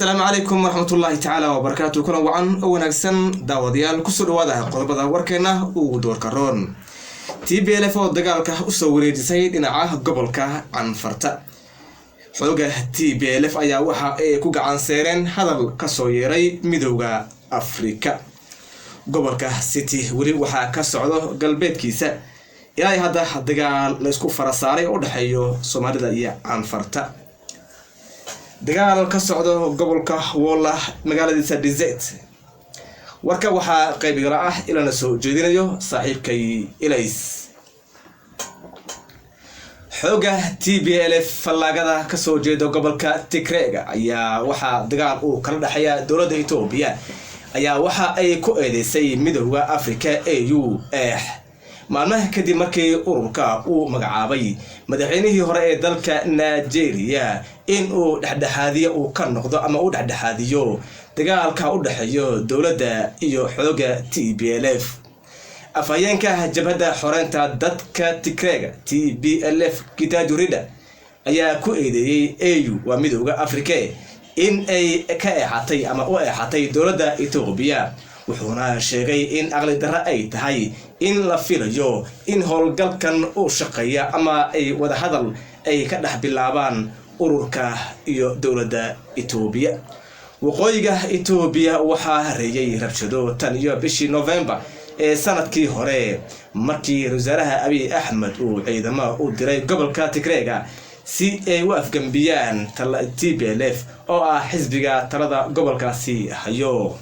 Asalaamu calaykum waraxmatullaahi tacaala wabarakaatu. Kulan wacan oo wanaagsan, daawadayaal. Kusoo dhawaada qodobada warkeena ugu doorka roon. TPLF oo dagaalka usoo wareejisay dhinaca gobolka Canfarta. Xooga TPLF ayaa waxa ay ku gacan seereen hadal kasoo yeeray Midowda Afrika. Gobolka City weli waxaa ka socdo galbeedkiisa ilaa hadda dagaal laysku fara saaray oo udhexeeyo Soomaalida iyo Canfarta. Dagaal ka socdo gobolka Wolla, magaaladiisa Desset. Warka waxaa qaybigala ah ilana soo jeedinayo saaxiibkay Ilays. Xooga TPLF, fallaagada kasoo jeeda gobolka Tigreega, ayaa waxaa dagaal uu kala dhexeeya dowladda Etoobiya, ayaa waxa ay ku eedeysay Midowda Africa, AU, eex maalmaha kadib markii ururka uu magacaabay madaxweynihii hore ee dalka Nigeria in uu dhexdhexaadiyo uu ka noqdo ama u dhexdhexaadiyo dagaalka u dhexeeyo dowladda iyo xooga TPLF. Afhayeenka Jabhadda Xoreynta Dadka Tigreega, TPLF, Getachew Reda, ayaa ku eedeeyey AU, waa Midowda Africa, in ay ka eexatay ama u eexatay dowladda Etoobiya, wuxuuna sheegay in aqli darro ay tahay in la filayo in howlgalkan uu shaqeeya ama ay wadahadal ay ka dhex bilaabaan ururka iyo dowladda Etoobiya. Waqooyiga Etoobiya waxaa hareeyay rabshado tan iyo bishii November ee sanadkii hore, markii wasaaraha Abiy Axmed uu ciidamo u diray gobolka Tigreega si ay u afgambiyaan TPLF oo ah xisbiga talada gobolkaasi hayo.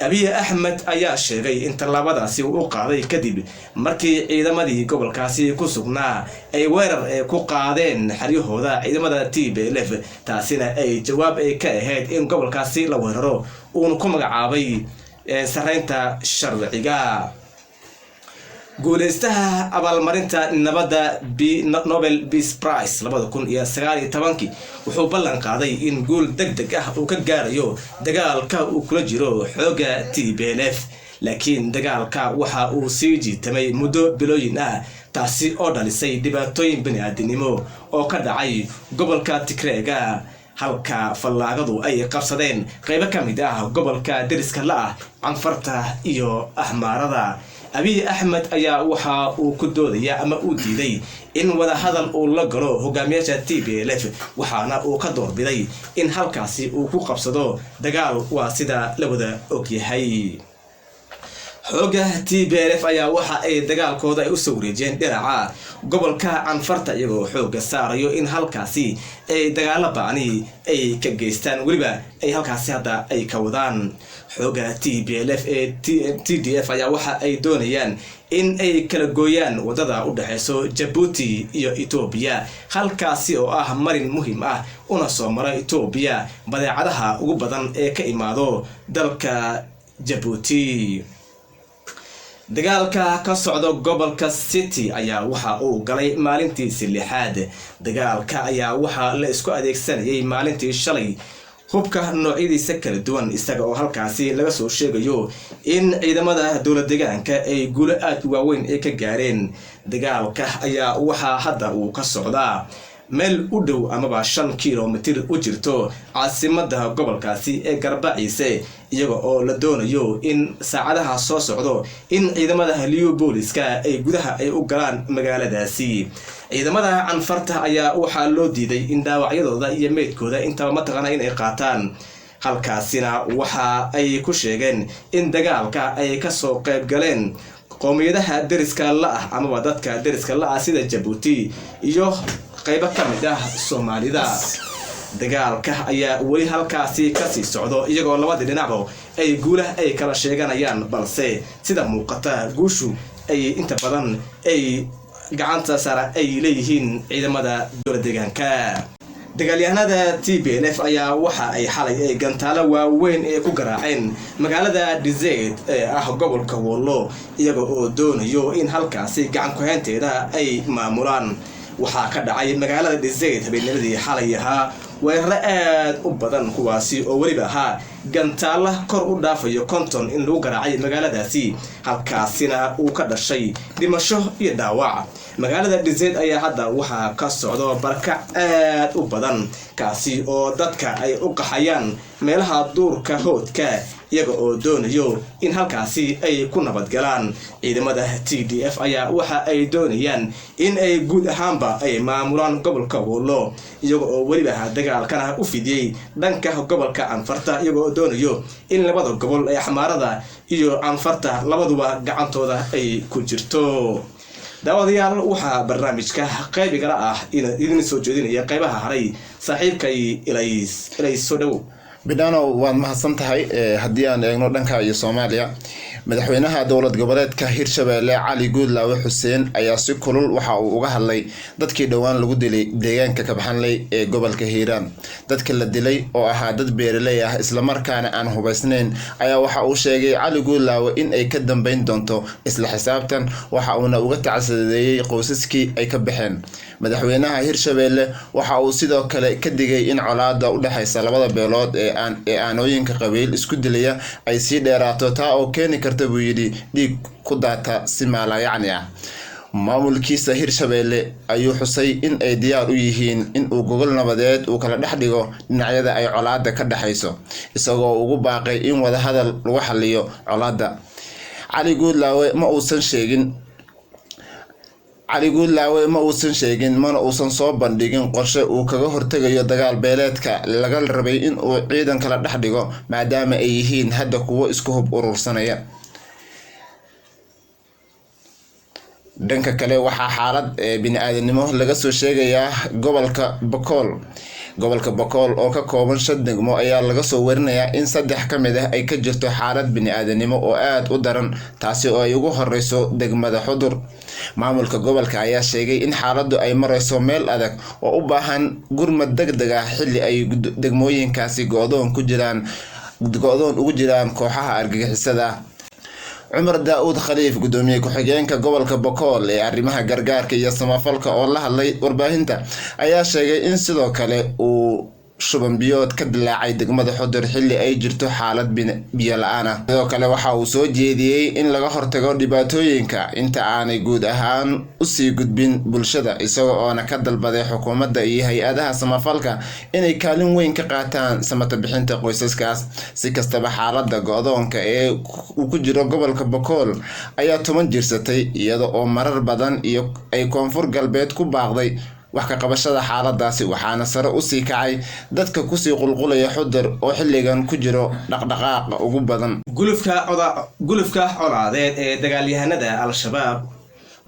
Abiy Axmed ayaa sheegay in tallaabadaasi uu u qaaday kadib markii ciidamadii gobolkaasi ku sugnaa ay weerar ku qaadeen xeryahooda ciidamada TPLF, taasina ay jawaab ay ka ahayd in gobolkaasi la weeraro, uuna ku magacaabay sareynta sharciga. Guuleystaha abaalmarinta nabadda, Nobel Peace Prize 2019-kii, wuxuu ballan qaaday in guul deg deg ah uu ka gaarayo dagaalka uu kula jiro xooga TPLF, laakiin dagaalka waxa uu sii jiitamay muddo bilooyin ah, taasi oo dhalisay dhibaatooyin bani-aadinimo oo ka dhacay gobolka Tigreega, halka fallaagadu ay qabsadeen qaybo ka mid ah gobolka deriska la ah Canfarta iyo Axmaarada. Abiy Axmed ayaa waxa uu ku doodaya ama uu diiday in wadahadal uu la galo hogaamiyaasha TPLF, waxaana uu ka doorbiday in halkaasi uu ku qabsado dagaal, waa sida la wada ogyahay. Xooga TPLF ayaa waxa ay dagaalkooda ay usoo wareejiyeen dhinaca gobolka Canfarta, iyagoo xooga saarayo in halkaasi ay dagaalo ba'ani ay ka geystaan, weliba ay halkaasi hadda ay ka wadaan. Xooga TPLF ee TDF ayaa waxa ay doonayaan in ay kala gooyaan wadada u dhexeyso Jabuuti iyo Etoobiya, halkaasi oo ah marin muhiim ah una soo maro Etoobiya badeecadaha ugu badan ee ka imaado dalka Jabuuti. Dagaalka ka socda gobolka City ayaa waxa uu galay maalintiisi lixaad. Dagaalka ayaa waxaa la isku adeegsanayay maalintii shalay hubka noocyadiisa kala duwan, isaga oo halkaasi laga soo sheegayo in ciidamada dowlad deegaanka ay guulo aad u waaweyn ay ka gaareen. Dagaalka ayaa waxaa hadda uu ka socdaa meel u dhow amaba 5 kilomitir u jirto caasimada gobolkaasi ee Garbaciise, iyaga oo la doonayo in saacadaha soo socdo in ciidamada Liyu Booliska ay gudaha ay u galaan magaaladaasi. Ciidamada Canfarta ayaa waxaa loo diiday in dhaawacyadooda iyo meydkooda intaba mataqaana in ay qaataan. Halkaasina waxa ay ku sheegeen in dagaalka ay kasoo qayb galeen qoomiyadaha deriska la ah amaba dadka deriska la ah, sida Jabuuti iyo qaybo ka mid ah Soomaalida. Dagaalka ayaa weli halkaasi kasii socdo, iyagoo labadii dhinacba ay guulaha ay kala sheeganayaan, balse sida muuqata guushu ay inta badan ay gacanta sara ay leeyihiin ciidamada dowla deegaanka. Dagaalyahanada TPLF ayaa waxa ay xalay ay gantaalo waaweyn ee ku garaaceen magaalada Desset ee ah gobolka Wollo, iyaga oo doonayo in halkaasi gacan ku-haynteeda ay maamulaan. Waxaa ka dhacay magaalada Desset habeennimadii xalay ahaa. weeraro aad u badan, kuwaasi oo weliba ahaa gantaalla kor u dhaafayo 50 in lagu garaacay magaaladaasi, halkaasina uu ka dhashay dhimasho iyo dhaawac. Magaalada Dhiseed ayaa hadda waxaa ka socdo barakac aad u badan, kaasi oo dadka ay u qaxayaan meelaha duurka hoodka, iyaga oo doonayo in halkaasi ay ku nabadgalaan. Ciidamada TDF ayaa waxa ay doonayaan in ay guud ahaanba ay maamulaan gobolka Wollo, iyaga oo weliba dagaalkana u fidiyey dhanka gobolka Canfarta, iyaga oo doonayo in labada gobol ee Axmaarada iyo Canfarta labaduba gacantooda ay ku jirto. Daawadayaal, waxaa barnaamijka qaybigala ah idin soo jeedinaya qaybaha haray saaxiibkay Ilays. Ilays, soo dhawow. Bidhano, waad mahadsan tahay. Haddii aan eegno dhanka iyo Soomaaliya, madaxweynaha dowlad goboleedka Hirshabeelle Cali Guudlaawe Xuseen ayaa si kulul waxa uu uga hadlay dadkii dhowaan lagu dilay deegaanka Kabxanley ee gobolka Hiiraan. Dadka la dilay oo ahaa dad beeraley ah, islamarkaana aan hubaysnayn, ayaa waxa uu sheegay Cali Guudlaawe in ay ka dambeyn doonto isla xisaabtan. Waxa uuna uga tacsadeeyey qoysaskii ay ka baxeen. Madaxweynaha Hirshabeelle waxa uu sidoo kale ka digay in colaada u dhexeysa labada beelood ee aanooyinka qabiil isku dilaya ay sii dheeraato, taa oo keeni karta, buu yidhi, dhiig ku daata si maalayacni ah. Maamulkiisa Hirshabeelle ayuu xusay in ay diyaar u yihiin in uu gogol nabadeed uu kala dhex dhigo dhinacyada ay colaada ka dhexayso, isagoo ugu baaqay in wadahadal lagu xaliyo colaadda. Cali Guudlaawe ma uusan sheegin mana uusan soo bandhigin qorshe uu kaga hortegayo dagaal beeleedka laga rabay in uu ciidan kala dhex dhigo, maadaama ay yihiin hadda kuwo isku hub urursanaya. Dhanka kale, waxaa xaalad bini-aadanimo laga soo sheegayaa gobolka Bakool. Gobolka Bakool oo ka kooban shan degmo ayaa laga soo warinayaa in saddex ka mid ah ay ka jirto xaalad bini-aadanimo oo aada u daran, taasi oo ay ugu horeyso degmada Xudur. Maamulka gobolka ayaa sheegay in xaaladdu ay mareyso meel adag oo u baahan gurmad deg deg ah, xilli ay degmooyinkaasi go-doon ku jiraan, go-doon ugu jiraan kooxaha argagixisada. Cumar Daa-uud Khaliif, gudoomiye ku-xigeenka gobolka Bakool ee arrimaha gargaarka iyo samafalka, oo la hadlay warbaahinta, ayaa sheegay in sidoo kale uu shuban biyood ka dilaacay degmada Xudur, xilli ay jirto xaalad biyo la-aan ah. Sidoo kale waxa uu soo jeediyey in laga hortago dhibaatooyinka inta aanay guud ahaan usii gudbin bulshada, isaga oona ka dalbaday xukuumadda iyo hay-adaha samafalka inay kaalin weyn ka qaataan samata bixinta qoysaskaas. Si kastaba, xaalada go-doonka ee uu ku jiro gobolka Bakool ayaa 10 jirsatay, iyada oo marar badan iyo ay Koonfur Galbeed ku baaqday wax ka qabashada xaaladaasi, waxaana sare usii kacay dadka kusii qulqulaya Xudur oo xilligan ku jiro dhaqdhaqaaqa ugu badan. Gulufka colaadeed ee dagaalyahanada Al-Shabaab,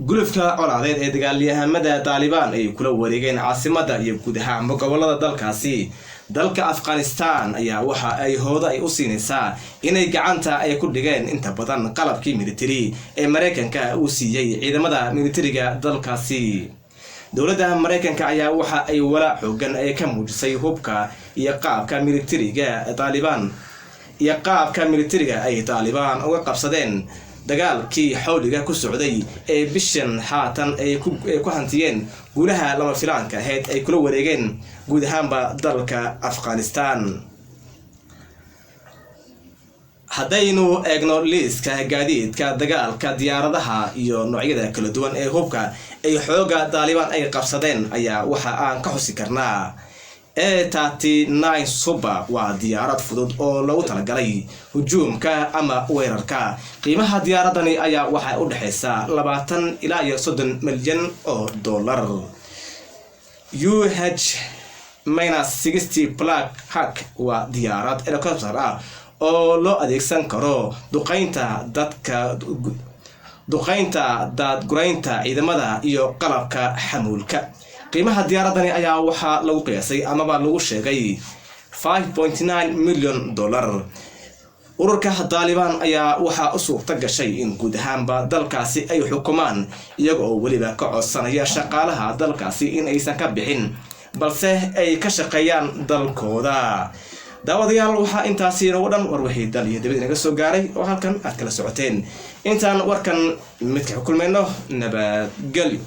gulufka colaadeed ee dagaalyahamada Daalibaan ay kula wareegeen caasimada iyo guud ahaanba gobolada dalkaasi dalka Afghanistan ayaa waxa ay hooda ay u siinaysaa inay gacanta ay ku dhigeen inta badan qalabkii military ee Maraykanka uu siiyey ciidamada militariga dalkaasi. Dowladda Maraykanka ayaa waxa ay walaac xoogan ay ka muujisay hubka iyo qaabka militariga Taalibaan iyo qaabka militariga ay Taalibaan uga qabsadeen dagaalkii xawliga ku socday ee bishan haatan ay ku hantiyeen guulaha lama filaanka ahayd ay kula wareegeen guud ahaanba dalka Afghanistan. Haddaynu eegno liiska gaadiidka dagaalka, diyaaradaha iyo noocyada kala duwan ee hubka ay xooga Daalibaan ay qabsadeen ayaa waxa aan ka xusi karnaa A 39 Super. Waa diyaarad fudud oo loogu talagalay hujuumka ama weerarka. Qiimaha diyaaradani ayaa waxay u dhexeysaa 20 ilaa iyo 30 milyan oo dollar. UH-60 Black Hawk waa diyaarad helicopter ah oo loo adeegsan karo duqeynta dadka, duqeynta, daadguraynta ciidamada iyo qalabka xamuulka. Qiimaha diyaaradani ayaa waxaa lagu qiyaasay amaba lagu sheegay $5.9 million. Ururka Daalibaan ayaa waxaa u suurta gashay in guud ahaanba dalkaasi ay xukumaan, iyaga oo weliba ka codsanaya shaqaalaha dalkaasi in aysan ka bixin, balse ay ka shaqeeyaan dalkooda. Daawadayaal, waxaa intaasi inoogu dhan war wixii dal iyo dibad inaga soo gaaray oo halkan aad kala socoteen. Intaan warkan midka kulmayno, nabadgelyo.